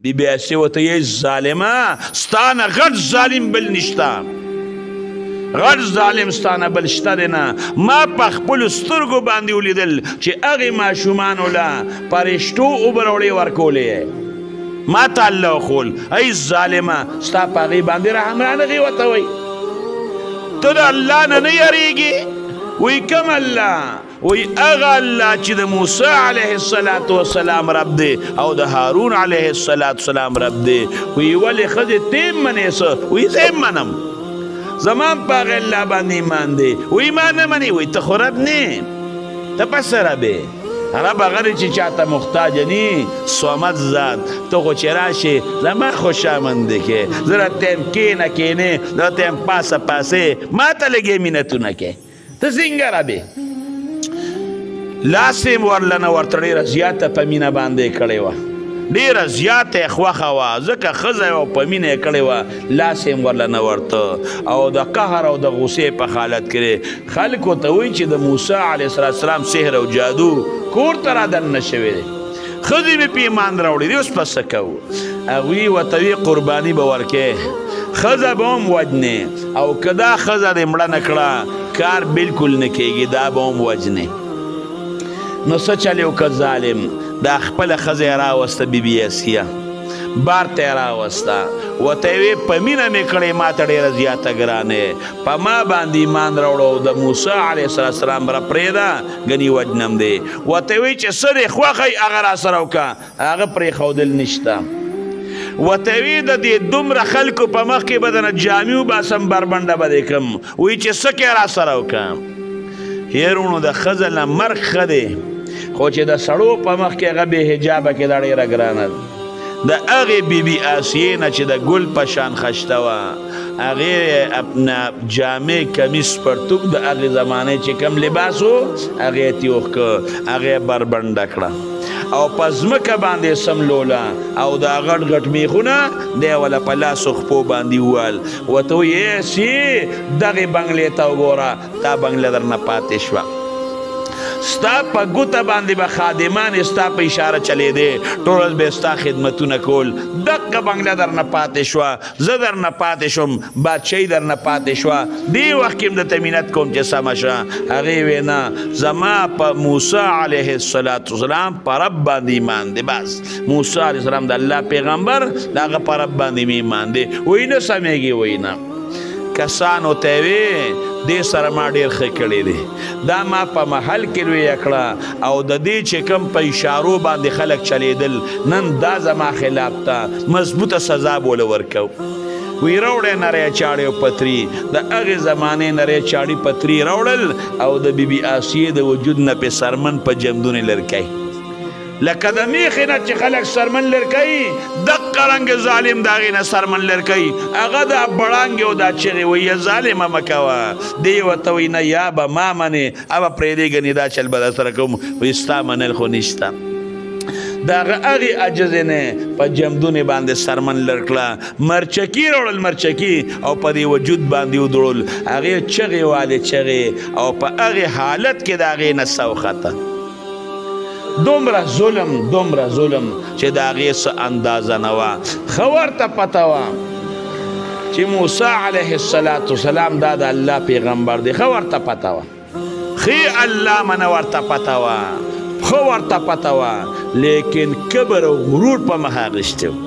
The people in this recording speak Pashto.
بی بی آسیه ورته یې ظالمه، ستا نه غټ ظالم بل نشته، غټ ظالم ستا نه بل شته دی نه. ما په خپلو سترګو باندې ولیدل چې هغې ماشومانو له فرشتو اوبه راوړې ورکولې، ما ته الله وښول. ای ظالمه، ستا په هغې باندې رحم رانغی. ورته وایي ته د الله نه نه یریږي؟ وایي کوم الله؟ وایي هغه الله چې د موسی علیه السلام رب دی او د هارون علیه السلام رب دی. وایي ولې ښځې ته یې منې څه؟ وایي زه یې منم، زما هم په هغه الله باندې ایمان دی. وایي ما نه منې؟ وایي ته خو رب نه، ته په څه رب یې؟ رب هغه دی چې چاته محتاج نی، صمد ذات. ته خو چې راشې زما خوشامند کې، زه راته یم کښېنه کښېنې، زه راته یم پاسه پاسې، ما ته لږې منتونه کې، ته څنګه رب یې؟ لاس یې ورله نه ورته ډېره زیاته په مینه باندې کړې وه، ډېره زیاته یې خوښه وه، ځکه ښځه یې وه په مینه یې کړې وه، لاس یې هم ورله نه ورته. او د قهر او د غصې په حالت کې خلکو ته وایي چې د موسی علیه السلام سحر او جادو کور ته را دننه شوی دی، ښځې مې په ایمان راوړي دی، اوس په څه کوو؟ هغوی ورته وایي قرباني به ورکې، ښځه به هم وجنې، او که دا ښځه دې مړه نه کړه کار بالکل نه کېږي، دا به هم وجنې. نو څه چل یې وکړه ظالم؟ دا خپله ښځه یې راوسته، بي بي اسیه بار ته یې راوسته، ورته یې ویې په مینه مې کړې، ما ته ډېره زیاته ګرانه یې، په ما باندې ایمان راوړو، د موسی علیه السلام را پرېږده ګنې وجنم دی. ورته یې ویې چې څه دې خوښه وي هغه راسره وکړه، هغه پرېښودل نشته. ورته یې ویې د دې دومره خلکو په مخ کې به درنه جامې وباسم، بربنډه به دې کړم، وایي چې څه کې راسره وکړه. هېرونو د ښځه نه مرګ ښه دی، خو چې د سړو په مخ کې هغه بې حجابه کې دا ډېره ګرانه ده. د هغې بي بي آسیې نه چې د ګل په شان خشته وه، هغې اپنا جامې کمیس پرتوک د هغې زمانې چې کوم لباس و هغې ترې وښکه، هغې بربنډه کړه او په ځمکه باندې سملوله، او دا غټ غټ میخونه دی وله په لاسو خپو باندې ووهل. ورته وایي ای آسیې دغې بنګلې ته وګوره، تا بنګله درنه پاتې شوه، ستا په ګوته باندې به خادمان ستا په اشاره چلېدې، ټول ورځ به ستا خدمتونه کول، دقه بنګله درنه پاتې شوه، زه درنه پاتې شوم، بادشاهي درنه پاتې شوه، دې وخت کې هم درته منت کوم چې سمه شه. هغې ویې نه، زما په موسی علیه السلام په رب باندې ایمان دی، بس موسی علیه السلام د الله پیغمبر، د هغه په رب باندې مې ایمان دی. وایي نه سمېږي؟ وایي نه. کسانو ته وی دې سره ما ډېر ښه کړی دی، دا ما په محل کې لویه کړه، او د دې چې کوم په اشارو باندې خلک چلېدل، نن دا زما خلاف ته مضبوطه سزا به له ورکوو. وی راوړی نری چاړې او پتري، د هغې زمانې نری چاړې پتري راوړل، او د بي بي آسیې د وجود نه پې سرمن په جمدونې لرکوي، لکه د میخې نه چې خلک سرمن لرکوي، دقه رنګ ظالم د هغې نه سرمن لرکوي. هغه دا بړانګې او دا چغې وایي ظالمه مه کوه. دی ورته وایي نه، یا به ما منې او به پرېږدې، ګنې دا چل به در سره کوم. وایي ستا منل خو نشته. د هغه هغې عاجزې نه په جمدونې باندې سرمن لر کړه، مرچکي راوړل، مرچکي او په دې وجود باندې ودرول، هغې چغې والې چغې، او په هغې حالت کې د هغې نه سا وخته. دومره ظلم، دومره ظلم چې د هغې څه اندازه نه وه. ښه ورته پته وه چې موسی علیه السلام دا د الله پیغمبر دی، ښه ورته پته وه، ښې الله منه ورته پته وه، ښه ورته پته وه، لیکن کبر او غرور په مخه اخیستی و.